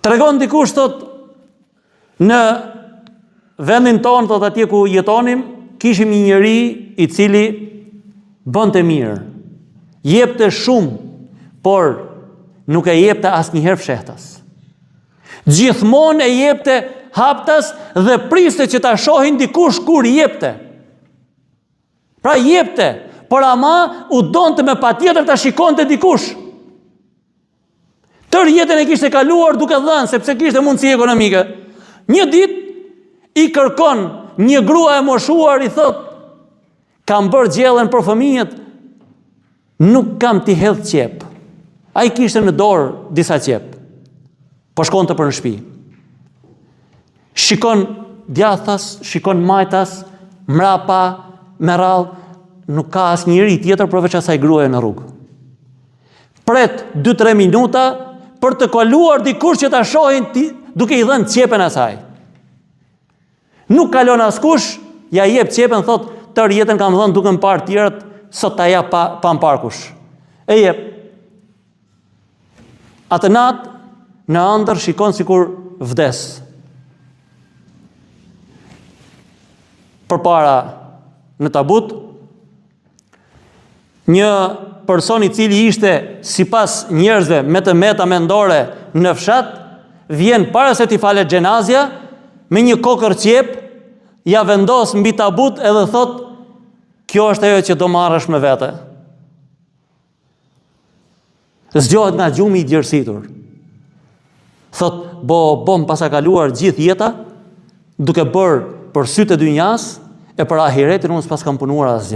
Tregon dikush thot në vendin tonë thot atje ku jetonim, kishim një njeri i cili bënte mirë. Jepte shumë, por nuk e jepte asnjëherë fshehtas. Gjithmonë e jepte haptas dhe priste që ta shohin dikush kur jepte. Pra jepte, por ama u donte me patjetër ta shikonte dikush. Tërë jetën e kishte kaluar duke dhënë, sepse kishte mundësi ekonomike. Një ditë i kërkon një grua e moshuar i thotë, kam bërë gjellën për fëmijët, nuk kam t'i hedh qepë. Ai kishte në dorë disa qepë. Po shkonte për në shtëpi. Shikon djathtas, shikon majtas, mrapa, me radhë, nuk ka asnjeri tjetër përveç asaj gruaje në rrugë. Pret 2-3 minuta për të kaluar dikush që ta shohin ti, duke i dhënë qepën asaj. Nuk kalon askush, ja jep qepën, thot, tërë jetën kam dhënë duke më parë tjerët, sot ta jap pa, pa më parë kush. E jep. Atë natë, në ëndërr shikon sikur vdes. Përpara në tabut, Një person i cili ishte sipas njerëzve me të meta mendore në fshat, vjen para se t'i falet xhenazja me një kokërr qepë, ja vendos mbi tabut edhe thot kjo është ajo që do marrësh me vete. Zgjohet nga gjumi i djersitur. Thot, bo, bo më paska kaluar gjithë jeta, duke bërë për sytë e dynjas, e për ahiretin unë s'paskam punuar asgjë.